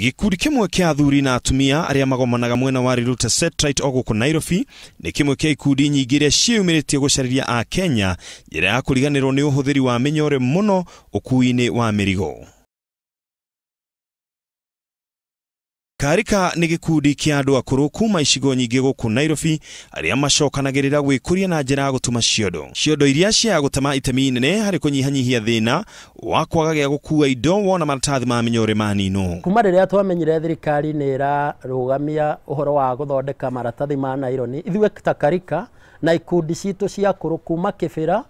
Gĩkundi kĩmwe kĩa athuri na atumia arĩa magomanaga mwena wa Riruta Satellite o gũkũ Nairobi nĩ kĩmwe kĩa ikundi nyingĩ iria ciĩyumĩrĩtie gũcarĩria a Kenya njĩra ya kũriganĩrwo nĩ ũhũthĩri wa mĩnyore mũno ũkuui-inĩ wa mĩrigo. Karika nĩ gĩkundi kĩa andũ akũrũ kuma icigo nyingĩ gũkũ Nairobi arĩa macokanagĩrĩra gwĩkũria na njĩra ya gũtuma ciondo. Ciondo iria cia gũtema itemi inene harĩ kũnyihanyihia thĩna wa kwaga gĩa gũkua indo wona maratathi ma mĩnyore maninwo. Kuma rĩrĩa twamenyire thirikari nĩ ĩrarũgamia ũhoro wa gũthondeka maratathi ma naironi, ithuĩ ta Karika na ikundi citũ cia akũrũ kuma Kĩbĩra,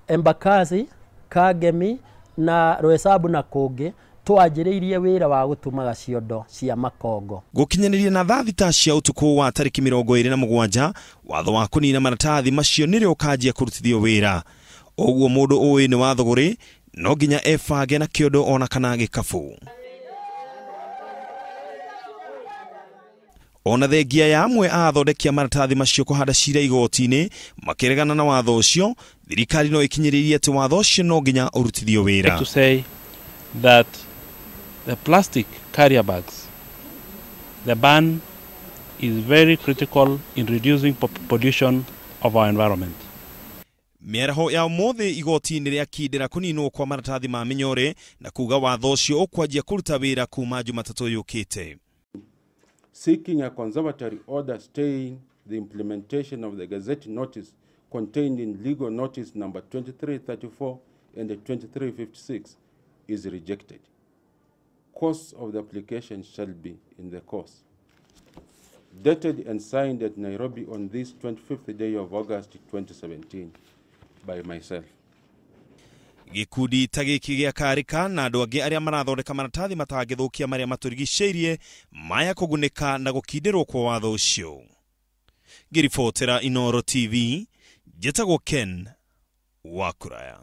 Embakasi, Kangemi na Roysambu na kũngĩ twanjĩrĩirie wĩra wa gũtumaga ciondo cia makongo. Gũkinyanĩria na thaa thita cia ũtukũ wa tarĩki 27 watho wa kũnina maratathi macio nĩrĩo ũkanjia kũrutithio wĩra. Ũguo mũndũ ũĩ nĩ wa thũgũrĩ no nginya ebange na kĩondo ona kana gĩkabũ. Ona thengia ya amwe a athondeki a maratathi macio kũhanda cira igoti-inĩ makĩregana na watho ũcio, thirikari no ĩkinyĩrĩrie atĩ watho ũcio no nginya ũrutithio wĩra. To say that the plastic carrier bags, the ban is very critical in reducing pollution of our environment. Mĩaraho ya ũmũthĩ igoti-inĩ rĩa Kindĩra kũninwo kwa maratathi ma mĩnyore na kuga watho ũcio ũkwanjia kũruta wĩra kuma Jumatatũ yũkĩte. Seeking a conservatory order staying the implementation of the Gazette notice contained in legal notice number 2334 and 2356 is rejected. Cost of the application shall be in the course. Dated and signed at Nairobi on this 25th day of August 2017 by myself. Gĩkundi ta gĩkĩ gĩa Karika na andũ angĩ arĩa marathondeka maratathi matangĩthũkia marĩa matũrigicĩirie maya kũgunĩka na gũkindĩrwo kwa watho ũcio. Ngĩribotera Inooro TV, njĩtagwo Ken Wakuraya.